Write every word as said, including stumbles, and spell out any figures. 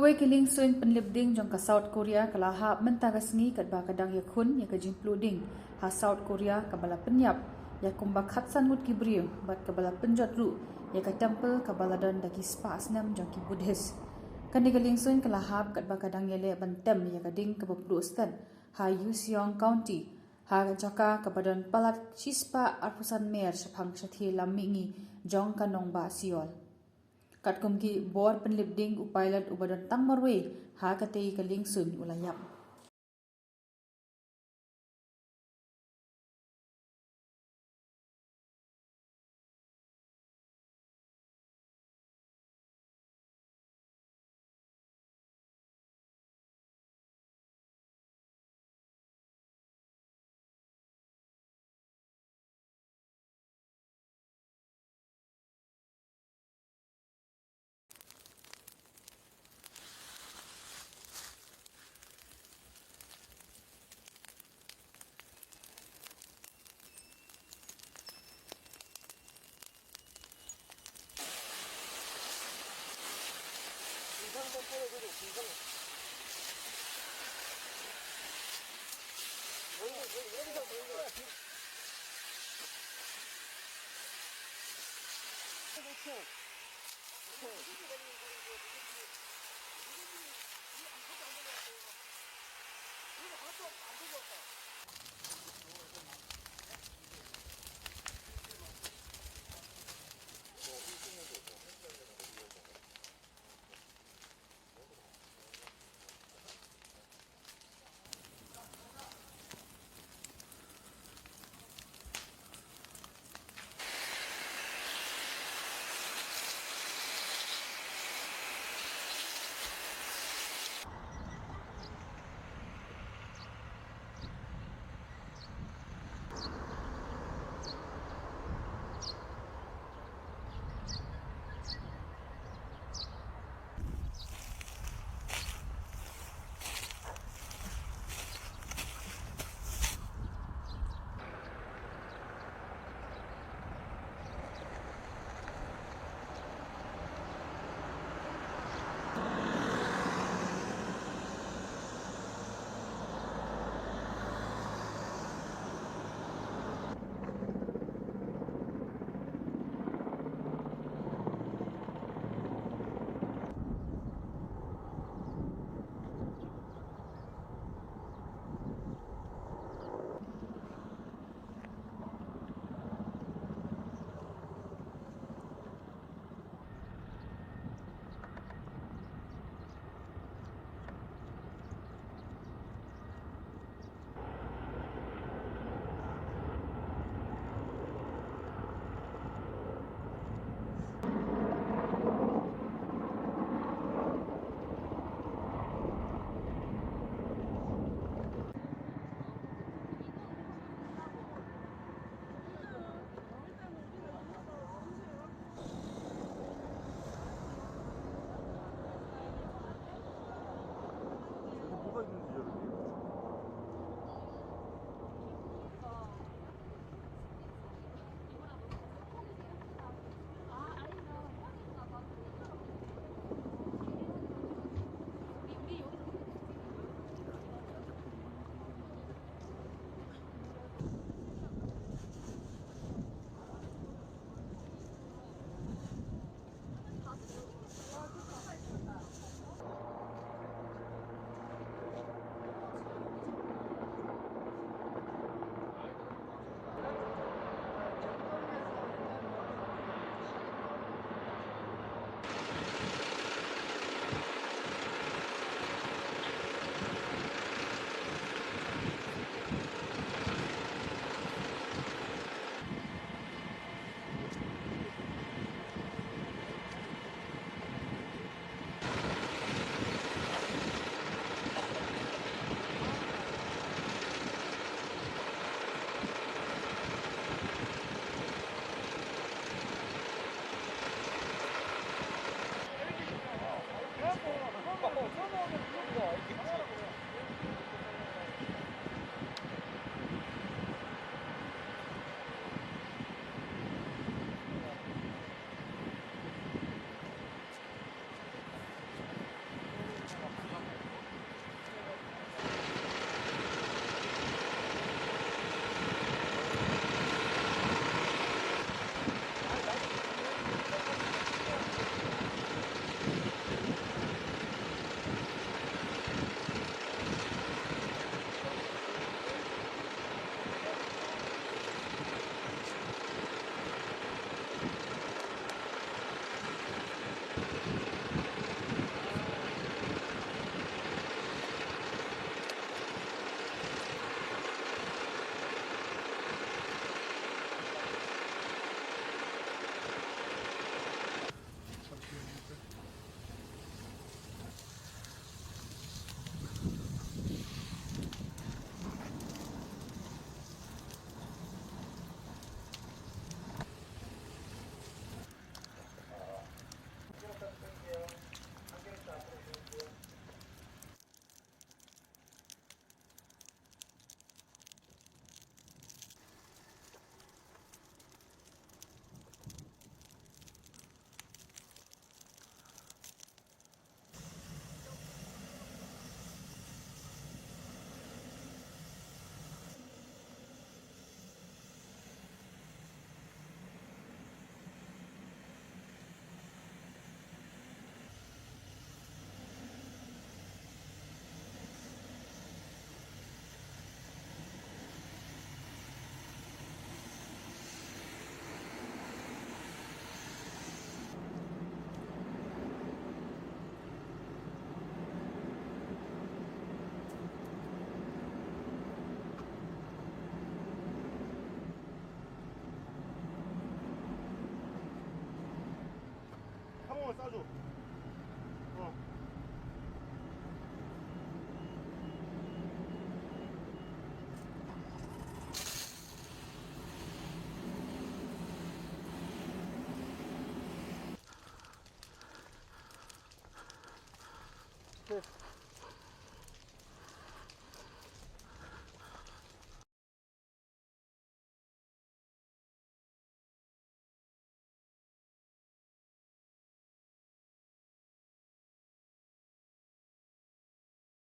Kawei ka liengsuiñ pynlip ding jong ka South Korea ka la hap mynta ka sngi katba ka dang ïakhun ïa ka jingpluh ding ha South Korea kaba la pynïap ïa kumba khatsan ngut ki briew bad kaba la pynjot ruh ïa ka temple kaba la don da ki spah snem jong ki Buddhist. Kane ka liengsuiñ ka la hap katba ka dang ïaleh ban tem ïa ka ding kaba pduh stet ha Uiseong County, ha ka jaka kaba don palat shispah arphew san mer shaphang shathie lam mihngi jong ka nongbah Seoul. Katkum ki bor pynlip ding, u pilot uba don tang marwei ha katei ka liengsuiñ u la ïap. Cheers.